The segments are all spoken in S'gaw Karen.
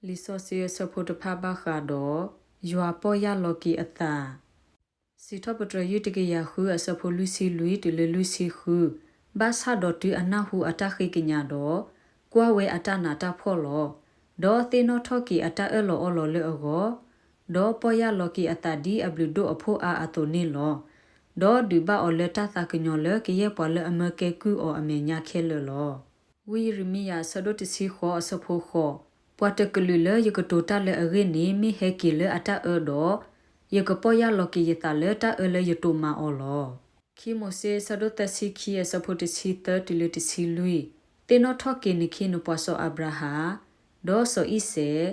လံာ်စီဆှံအဆၢဖိတဖၣ်ဘၣ်ဃးဒီး ယွၤပီၢ်ယၢ်လီၤက့ၤအသး. စံးထီၣ်ပတြၢၤ ယုၢ်တကယၤဃု အဆၢဖိလွံၢ်ဆံလွံၢ်တုၤလၢလွံၢ်ဆံဃု, ဘၣ်ဆၣ်ဒီးတုၤအနၢ်ဟူအတၢ်ဃ့ကညးဒီး, ကွၢ်ဝဲအတၢ်နးတၢ်ဖှီၣ်လီၤ. ဒီးသ့ၣ်နီၣ်ထီၣ်က့ၤအတၢ်အၢၣ်လီၤအီလီၤလၢအဂီၢ်, ဒီးပီၢ်ယၢ်လီၤက့ၤအသးဒ်အဘျုးဒိၣ်အဖှိၣ်အါအသိးန့ၣ်လီၤ. ဒီးဒုးဘၣ်အီၤလၢတၢ်သးကညီၤလၢကယဲၢ်ပှၤလၢအမၢကဲကုၢ်အီၤအမဲာ်ညါခဲလၢာ်လီၤ. ဝံယံးရမံယၤ အဆၢဒိၣ်တဆံဃိး အဆၢဖိဃိး, ပှၤတကလုာ်လၢယကတိၤတၢ်လၢအဂ့ၢ်န့ၣ် မ့ၢ်ဟဲက့ၤလၢအတၢ်အၢဒီး, ယကပီၢ်ယၢ်လီၤက့ၤယသးလၢတၢ်အၢလၢယတိာ်မၤအီၤလီၤ. ခံမိၤၡ့ အဆၢဒိၣ်သၢဆံခံ အဆၢဖိတဆံသၢတုၤလၢတဆံလွံၢ်, သ့ၣ်နီၣ်ထီၣ်က့ၤနခ့နပှၤစီၤအၤဘြၤဟၣ်, ဒီးစီၤအံၤစဲး,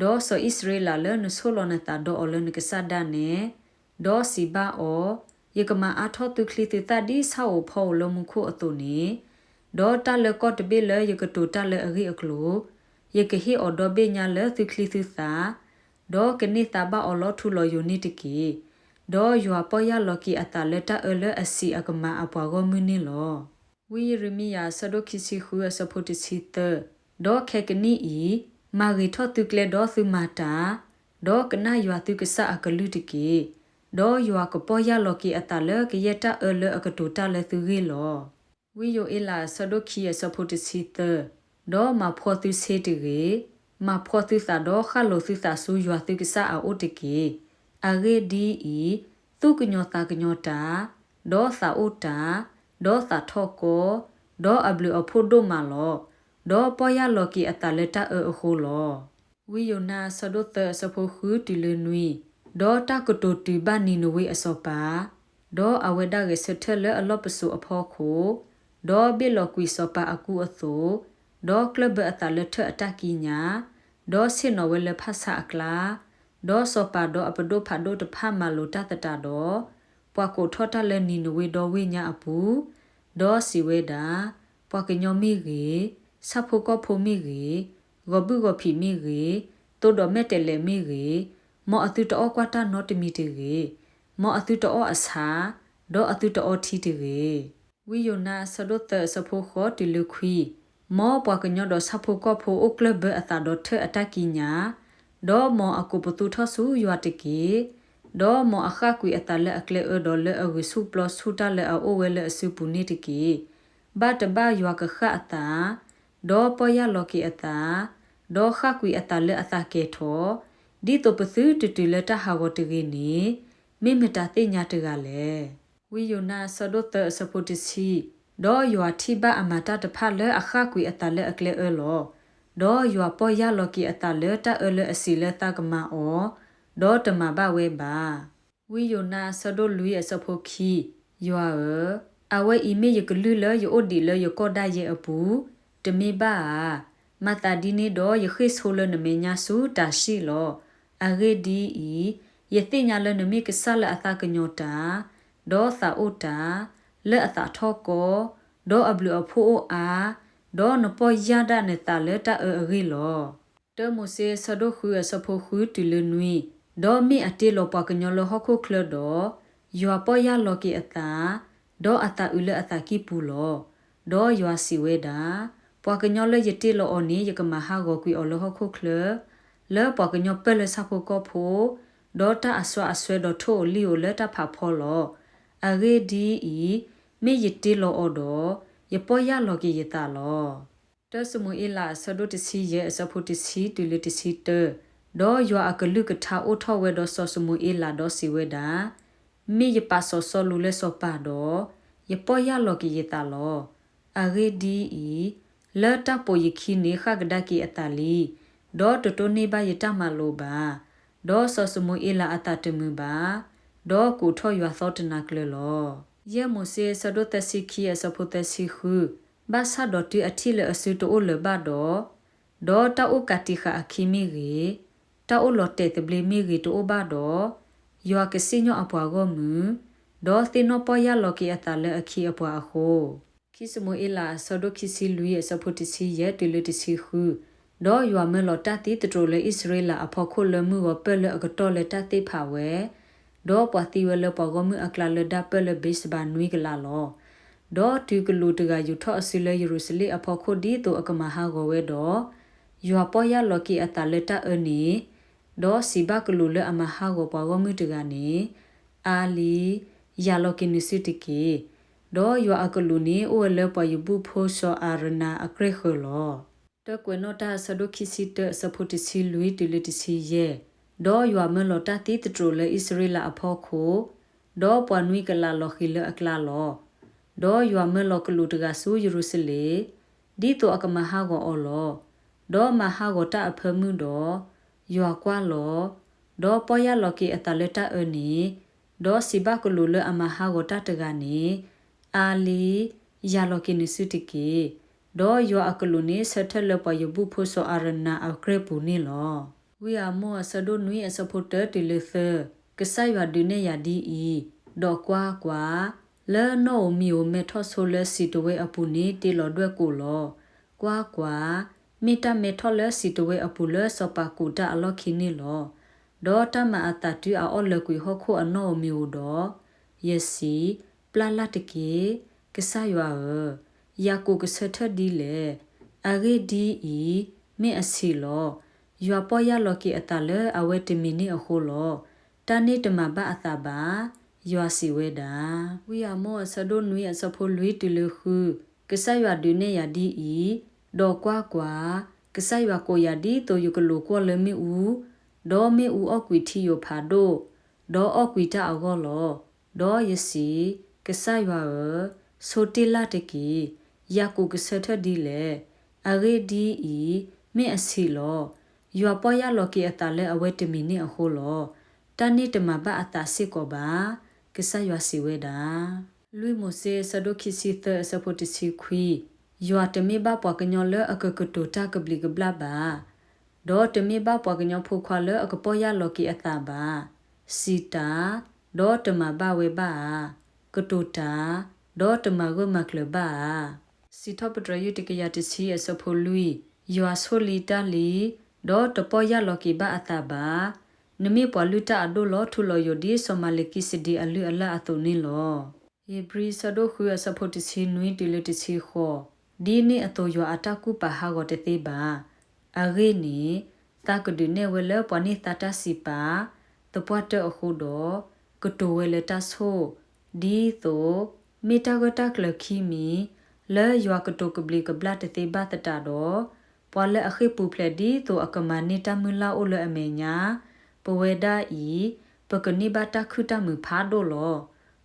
ဒီးစီၤအံၣ်စရ့လးလၢနဆိၣ်လီၤနသးဒီးအီၤလၢနကစၢ်ဒၣ်နဲ, ဒီးစံးဘၣ်အီၤ, ယကမၤအါထီၣ်သုချံသုသၣ်ဒ်ဆၣ်ဧိၤဖီဧိၤလၢမူခိၣ်အသိးန့ၣ်, ဒီးတၢ်လၢကီၢ်တဘ့ၣ်လၢယကတိၤတၢ်လၢအဂ့ၢ်အကျိၤ, ယကဟ့ၣ်အီၤဒီဘ့ၣ်ညါလၢသုချံသုသၣ်, ဒီးကန့ၢ်သါဘၣ်အီၤလီၤထူလီၤယိာ်န့ၣ်တက့ၢ်. ဒီးယွၤပီၢ်ယၢ်လီၤက့ၤအသးလၢတၢ်အၢလၢအဆံးအကမၤအပှၤဂီၢ်မုၢ်န့ၣ်လီၤ. ဝံယံးရမံယၤ အဆၢဒိၣ်ခံဆံဃု အဆၢဖိတဆံသၢ, ဒီးခဲကနံၣ်အံၤ, မၤဂ့ၤထီၣ်သုကျဲဒီးသုမၤတၢ်, ဒီးကနၣ်ယွၤသုကစၢ်အကလုၢ်တက့ၢ်. ဒီးယွၤကပီၢ်ယၢ်လီၤက့ၤအသးလၢကယဲၢ်တၢ်အၢလၢအကတိၤတၢ်လၢသုဂ့ၢ်လီၤ. ဝံယိၤအ့လး အဆၢဒိၣ်ခံ အဆၢဖိတဆံသၢ, ဒီးမၤဖှီသုဆ့တဂ့ၤ, မၤဖှီသုသးဒီးဃၣ်လိၤသုသးဆူယွၤသုကစၢ်အအိၣ်တက့ၢ်. အဂ့ၢ်ဒ်အံၤ, သူၣ်ကညီၤသးကညီၤတၢ်, ဒီးသးအိၣ်တၢ်, ဒီးသးထီၣ်ကီ, ဒီးအဘျုးအဖှိၣ်ဒိၣ်မးလီၤ. ဒီးပီၢ်ယၢ်လီၤက့ၤအသးလၢတၢ်အၢအဃိလီၤ. ဝံယိၤနါ အဆၢဒိၣ်သၢ အဆၢဖိဃုတုၤလၢနွံ, ဒီးတၢ်ကတိၤတုၤဘၣ်နံၤနဝ့အစီၤပၤ, ဒီးအဝဲဒၣ်ဂဲၤဆၢထၢၣ်လၢအလီၢ်ပစိာ်အဖီခိၣ်, ဒီးဘ့ၣ်လီၤကွံာ်စီၤပၤအကူအသိး, ဒီးကျၢၢ်ဘၢအသးလၢထၢၣ်အတၢ်ကံးညာ်, ဒီးဆ့ၣ်နီၤဝဲလၢဖၣ်ဆါအကျါ, ဒီးစီၤပၤဒီးအပဒိၣ်ဖးဒိၣ်တဖၣ်မၤလိာ်တၢ်သတးဒီး, ပှၤကိးထီၣ်တၢ်လၢနံၤနဝ့ဒီဝ့ၢ်ညါအပူၤ, ဒီးစံးဝဲဒၣ်, ပှၤကညီမ့ၢ်ဂ့ၤ, ဆၣ်ဖိကီၢ်ဖိမ့ၢ်ဂ့ၤ, ဂီၤဘုၣ်ဂီၤဖံးမ့ၢ်ဂ့ၤ, သိဒီးမဲာ်တဲးလဲးမ့ၢ်ဂ့ၤ, မ်အသုတအီၣ်ကွၢ်တၢ်နီတမံၤတဂ့ၤ, မ်အသုတအီၣ်အဆၣ်, ဒီးအသုတအီထံတဂ့ၤ. ဝံယိၤနါ အဆၢဒိၣ်သၢ အဆၢဖိဃိးတုၤလၢခွံ, မ်ပှၤကညီဒီးဆၣ်ဖိကီၢ်ဖိအိၣ်ကျၢၢ်ဘၢအသးဒီးထၢၣ်အတၢ်ကံးညာ်, ဒီးမ်အကိးပသူထီၣ်ဆူယွၤတက့ၢ်. ဒီးမ်အဃၣ်ကွံာ်အသးလၢအကျဲအၢဒီးလၢအဂုာ်ဆူၣ်ပျီဆူၣ်တၢ်လၢအအိၣ်ဝဲလၢအစုပူၤန့ၣ်တက့ၢ်. ဘၣ်တဘၣ်ယွၤကဃၣ်အသး, ဒီးပီၢ်ယၢ်လီၤက့ၤအသး, ဒီးဃၣ်ကွံာ်အသးလၢအသးကဲၤထီၣ်, ဒ်သိးပသုတတုၤလၢတၢ်ဟးဂီၤတဂ့ၤန့ၣ်, မ့ၢ်မတၤသ့ၣ်ညါတဂၤလဲၣ်. ဝံယိၤနါ အဆၢဒိၣ်သၢ အဆၢဖိတဆံ, ဒီးယွၤထံၣ်ဘၣ်အမၤတၢ်တဖၣ်လၢအဃၣ်ကွံာ်အသးလၢအကျဲအၢလီၤ. ဒီးယွၤပီၢ်ယၢ်လီၤက့ၤအသးလၢတၢ်အၢလၢအဆံးလၢသးကမၤအီၤ, ဒီးတမၤဘၣ်ဝဲဘၣ်. ဝံယိၤနါ အဆၢဒိၣ်လွံၢ် အဆၢဖိခံ, ယွၤဧၢ, အဝဲအံၤမ့ၢ်ယကလုၢ်လၢယအိၣ်ဒံးလၢယကီၢ်ဒၣ်ယဲအပူၤ, တမ့ၢ်ဘၣ်ဧါ. မၤသးဒ်န့ၣ်ဒီးယဃ့ၢ်ဆိလၢနမဲာ်ညါဆူတၤၡံးလီၤ. အဂ့ၢ်ဒ်အံၤ, ယသ့ၣ်ညါလၢနမ့ၢ်ကစၢ်လၢအသးကညီၤတၢ်, ဒီးသးအိၣ်တၢ်, လၢအသးထီၣ်ကီ, ဒီးအဘျုးအဖှိၣ်အိၣ်အါ, ဒီးနပီၢ်ယၢ်ဒၣ်နသးလၢတၢ်အၢအဂ့ၢ်လီၤ. တၢမိၤၡ့ အဆၢဒိၣ်ဃု အဆၢဖိဃုတုၤလၢနွံ, ဒီးမ့ၢ်အတ့လီၤပှၤကညီလၢဟီၣ်ခိၣ်ချၢဒီး, ယွၤပီၢ်ယၢ်လီၤက့ၤအသး, ဒီးအသးအုးလၢအသးကံၢ်ပူၤလီၤ. ဒီးယွၤစံးဝဲဒၣ်, ပှၤကညီလၢယတ့လီၤအီၤန့ၣ် ယကမၤဟးဂီၤကွံာ်အီၤလၢဟီၣ်ခိၣ်ချၢ, လၢပှၤကညီပၢၢ်လၢဆၣ်ဖိကီၢ်ဖိ, ဒီးတၢ်အစွါအစွဲဒီးထိၣ်ဧိၤလံၣ်ဧိၤလၢတၢ်ဖးဖီလီၤ. အဂ့ၢ်ဒ်အံၤ, မ့ၢ်ယတ့လီၤအီၤဒီး, ယပီၢ်ယၢ်လီၤက့ၤယသးလီၤ. တၢၡမူၤအ့လး အဆၢဒိၣ်တဆံယဲၢ် အဆၢဖိတဆံတုၤလၢတဆံတၢ, ဒီးယွၤအကလုၢ်ကထါအိၣ်ထီၣ်ဝဲဒီးစီၤၡမူၤအ့လးဒီးစံးဝဲဒၣ်, မ့ၢ်ယပာ်စီၤစီလူးလၢစီၤပၤဒီး, ယပီၢ်ယၢ်လီၤက့ၤယသးလီၤ. အဂ့ၢ်ဒ်အံၤ, လၢတၢ်ပိာ်ယခံန့ၣ်ဃၣ်ကဒါက့ၤအသးလံ, ဒီးတတိၢ်န့ၢ်ဘၣ်ယတၢ်မၤလိာ်ဘၣ်. ဒီးစီၤၡမူၤအ့လးအသးတမုာ်ဘၣ်, ဒီးကိးထီၣ်ယွၤသီတနၤကျၢၤလီၤ. ယဲၢ်မိၤၡ့ အဆၢဒိၣ်သၢဆံခံ အဆၢဖိသၢဆံဃု, ဘၣ်ဆၣ်ဒီးတုၤအထံၣ်လၢအစုတအိၣ်လၢၤဘၣ်ဒီး, ဒီးတၢ်အိၣ်ကးတံာ်ဃာ်အခံမ့ၢ်ဂ့ၤ, တၢ်အိၣ်လီၤတဲာ်သဘျ့မ့ၢ်ဂ့ၤတအိၣ်ဘၣ်ဒီး, ယွၤကစံၣ်ညီၣ်အပှၤဂီၢ်မုၢ်, ဒီးသ့ၣ်နီၣ်ပီၢ်ယၢ်လီၤက့ၤအသးလၢအခံအပှၤအဃိ, ခံၡမူၤအ့လး အဆၢဒိၣ်ခံဆံလွံၢ် အဆၢဖိတဆံယဲၢ်တုၤလၢတဆံဃု, ဒီးယွၤမၢလီၤတၢ်သံသတြိာ်လၢအံၣ်စရ့လးအဖီခိၣ်လၢမုၢ်ဂီၤပၢၢ်လၢအကတီၢ်လၢတၢ်သ့ၣ်ဖးဝဲ, ဒီးပှၤသံဝဲလၢပှၤဂီၢ်မုၢ်အကျါလၢဒၢ်ပၢၢ်လၢဘ့းၡဘၤနွံကလးလီၤ. ဒီးတုၤကလူးတဂၤယူာ်ထီၣ်အစုလၢယရူၤၡလ့ၣ်အဖီခိၣ်ဒ်သိးအကမၤဟးဂီၤဝဲဒီး, ယွၤပီၢ်ယၢ်လီၤက့ၤအသးလၢတၢ်အၢန့ၣ်, ဒီးစံးဘၣ်ကလူးလၢအမၤဟးဂီၤပှၤဂီၢ်မုၢ်တဂၤန့ၣ်, အါလံ, ယၤလီၤက့ၤနစုတက့ၢ်. ဒီးယွၤအကလူးန့ၣ်အိၣ်ဝဲလၢပှၤယဘူၣ်ဖိစီၤအၤရနၤအကြဲၢ်ဃၢၤလီၤ. တၢၢ်ကွဲးနီၣ်တၢ်အဆၢဒိၣ်ခံဆံတၢ အဆၢဖိတဆံလွံၢ်တုၤလၢတဆံယဲၢ်, ဒီးယွၤမၢလီၤတၢ်သံသတြိာ်လၢအံၣ်စရ့လးအဖီခိၣ်, ဒီးပှၤနွံကလးလီၤဃံၤလၢအကျါလီၤ. ဒီးယွၤမၢလီၤကလူးတဂၤဆူယရူၤၡလ့ၣ်, ဒ်သိးအကမၤဟးဂီၤအီၤလီၤ. ဒီးမၤဟးဂီၤတၢ်အဖၢမုၢ်ဒီး, ယွၤကွၢ်လီၤ, ဒီးပီၢ်ယၢ်လီၤက့ၤအသးလၢတၢ်အၢန့ၣ်, ဒီးစံးဘၣ်ကလူးလၢအမၤဟးဂီၤတၢ်တဂၤန့ၣ်, အါလံ, ယၤလီၤက့ၤနစုတက့ၢ်. ဒီးယွၤအကလူးန့ၣ်ဆၢထၢၣ်လၢပှၤယဘူၣ်ဖိစီၤအၤရနၤအကြဲၢ်ပူၤန့ၣ်လီၤ. ဝံယၡါမူအဆၢဒိၣ်နွံအဆၢဖိတၢတုၤလၢသၢ, ကစၢ်ယွၤဒုးနဲၣ်ယၤဒ်အံၤ, ဒီးကွၢ်ကွၢ်, လၢနီၣ်ဧိၤမံၤဧိၤမဲထီၣ်ဆိလၢစံးတဝဲအပူၤန့ၣ်တ့လီၤဒွဲၣ်ကိာ်လီၤ. ကွၢ်ကွၢ်, မ့ၢ်တၢ်မဲထီၣ်လၢစံးတဝဲအပူၤလၢစီၤပၤကူးတၢ်အလီၢ်ခံန့ၣ်လီၤ. ဒီးတၢ်မၤအသးတုၤအအီၣ်လၢၤကွံာ်ဟီၣ်ခိၣ်အနီၣ်ဧိၤမံၤဧိၤဒီး, ယစံး, ပျၢ်လၢ်တက့ၢ်, ကစၢ်ယွၤဧၢ, ယၤကိာ်ကဆၢထၢၣ်ဒ်လဲၣ်. အဂ့ၢ်ဒ်အံၤ, မ့ၢ်အဆံးလီၤ. ယွၤပီၢ်ယၢ်လီၤက့ၤအသးလၢအဝဲတမံၤန့ၣ်အဃိလီၤ. တၢ်န့ၣ်တမၤဘၣ်အသးဘၣ်, ယွၤစံးဝဲဒၣ်. ဝံယၡါမူအဆၢဒိၣ်နွံအဆၢဖိလွံၢ်တုၤလၢဃု, ကစၢ်ယွၤဒုးနဲၣ်ယၤဒ်အံၤ, ဒီးကွၢ်ကွၢ်, ကစၢ်ယွၤကိးယၤဒ်သိးယကလိာ်ကွီၢ်လၢမ့ၣ်အူ, ဒီးမ့ၣ်အူအီၣ်ကွံာ်ထံယိာ်ဖးဒိၣ်, ဒီးအီၣ်ကွံာ်တၢ်အဂီၢ်လီၤ. ဒီးယစံး, ကစၢ်ယွၤဧၢ, ဆိတ့လၢ်တက့ၢ်. ယၤကိာ်ကဆၢထၢၣ်ဒ်လဲၣ်. အဂ့ၢ်ဒ်အံၤ, မ့ၢ်အဆံးလီၤ. ယွၤပီၢ်ယၢ်လီၤက့ၤအသးလၢအဝဲတမံၤန့ၣ်အဃိလီၤ. တၢ်န့ၣ်တမၤဘၣ်အသးစ့ၢ်ကီးဘၣ်, ကစၢ်ယွၤစံးဝဲဒၣ်. လွံၢ်မိၤၡ့အဆၢဒိၣ်ခံဆံသၢအဆၢဖိတဆံခွံ, ယွၤတမ့ၢ်ဘၣ်ပှၤကညီလၢအကကတိၤတၢ်ကဘျံးကဘျၣ်ဘၣ်, ဒီးတမ့ၢ်ဘၣ်ပှၤကညီဖိခွါလၢအကပီၢ်ယၢ်လီၤက့ၤအသးဘၣ်. စံးတၢ်, ဒီးတမၤဘၣ်ဝဲဘၣ်ဧါ. ကတိၤတၢ်, ဒီးတမၤဂၢၢ်မၤကျၢၤဘၣ်ဧါ. စံးထီၣ်ပတြၢၤယုၢ်တကယၤတဆံအဆၢဖိလွံၢ်, ယွၤဆိၣ်လံတၢ်လံ, ဒီးတပီၢ်ယၢ်လီၤက့ၤဘၣ်အသးဘၣ်. နမ့ၢ်ပှၤလုၢ်တၢ်အဒိၣ်လီၤထူလီၤယိာ်ဒ်စီၤမၤလကံစဒံအလုၢ်အလၢ်အသိးန့ၣ်လီၤ. ဧ့ၤဘြံၤဆၢဒိၣ်ဃုအဆၢဖိတဆံနွံတုၤလၢတဆံဃိး, ဒ်န့ၣ်အသိးယွၤအတၢ်ကူၣ်ပာ်ဟးဂီၤတသ့ဘၣ်. အဂ့ၢ်န့ၣ်, သးကဒုးနဲၣ်ဝဲလၢပှၤန့ၢ်သါတၢ်စံးပာ်, သပှၢ်တၢၢ်အဃိဒီး, ကတိၤဝဲလၢတၢ်ဆိၣ်, ဒ်သိး, မ့ၢ်တၢ်ဂၢၢ်တၢ်ကျၢၤခံမံၤ, လၢယွၤကတိၤကဘျံးကဘျၣ်တသ့ဘၣ်သတးဒီး, ပှၤလၢအဃ့ၢ်ပူၤဖျဲးဒ်သိးအကမၤန့ၢ်တၢ်မုၢ်လၢ်အိၣ်လၢအမဲာ်ညါ, ပဝဲဒၣ်အံၤ, ပကန့ၢ်ဘၣ်တၢ်ခုၣ်တၢ်မုာ်ဖးဒိၣ်လီၤ.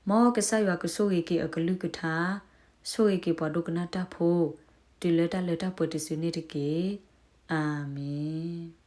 မ်ကစၢ်ယွၤကဆိၣ်ဂ့ၤက့ၤအကလုၢ်ကထါ, ဆိၣ်ဂ့ၤက့ၤပှၤဒိကနၣ်တၢ်ဖိ, တုၤလၢတၢ်လၢတၢ်ပှဲၤတစုန့ၣ်တက့ၢ်. အၤမ့ၣ်.